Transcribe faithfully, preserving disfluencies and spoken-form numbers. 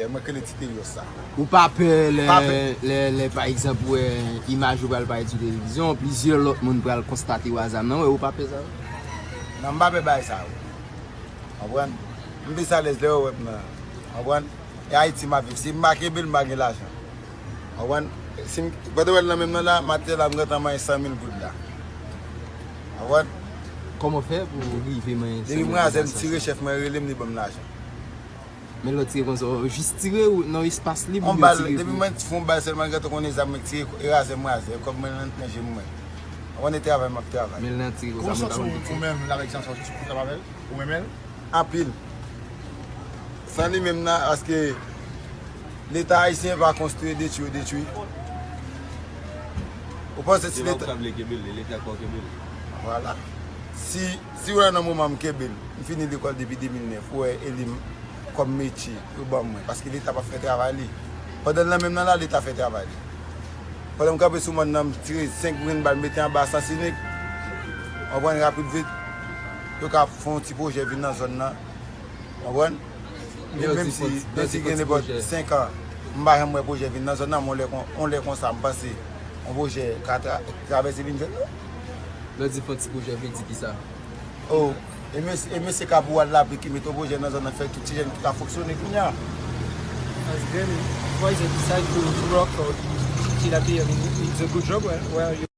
Mwen rele Ti Teyos sa. Ou pa pè lè, Pa pè. lè, lè pa egzanp, ou wè imaj ou pral parèt sou televizyon, plizyè lòt moun pral konstate w a zam nan, wè, ou pa pè sa? Non, m pa pè bagay sa yo. Konprann? M plis alèz lè yo wè m nan. Konprann? E Ayiti m ap viv. Si m pa kenbe l, m pa gen lajan. Konprann? Si m, pandan w wè l nan men m nan la, maten la, m gentan manyen san mil goud la. Konprann? Kòman fè pou rive manyen Depi m razè, m tire chèf mwen, rele m, li ban m lajan. Men lè w tire konsa, w jis tire ou nan espas lib On ou bal, tire depi pou mwen fè yon bal sèlman, gentan konnen zam mwen tire, e razè m razè, kòb mwen nan, nan je m mwen. Mwen te travay, m ap travay. Men l nan tire Kòman konsa, w men pa santi konn w piti. Menm avèk jan sa w sou konsa avè l? Ou renmen l? Anpil. San li menm nan, paske Leta ayisyen pa konstwi, detwi, yo detwi. Ou panse si Se pa ou Leta. Ka vle kenbe l, e Leta k pa w kenbe l. Vwala. Si, si w wè nan moman m kenbe l, m fini lekòl depi de mil nèf, ou wè, e li m kòm metye, yo ban mwen, paske Leta p ap fè travay li. Pandan l nan menm nan la, Leta fè travay li. Pandan m kanpe sou mòn nan, m tire senk grenn bal, m mete anba sans inik. Konprann, rapid vit, yo ka fè yon ti pwojè vin nan zòn nan. Konprann? Yo Menm di si, fon ti- yo menm di si fon gen ti nenpòt pwojè. senk an, m pa janm wè pwojè vin nan zòn nan, men yon lè kon- yon lè konsa, m panse yon pwojè ka tra- travèse vin jwenn nou. Lè w di fè yon ti pwojè, vle di ki sa? Oh, e mesye, e mesye Kapou al lapli ki mete yon pwojè nan zòn nan, fè tout ti jèn ki ka fonksyone kounye a. That's great. Why is it decide to rock or tilapia? I mean, it's a good job. Where, where are you?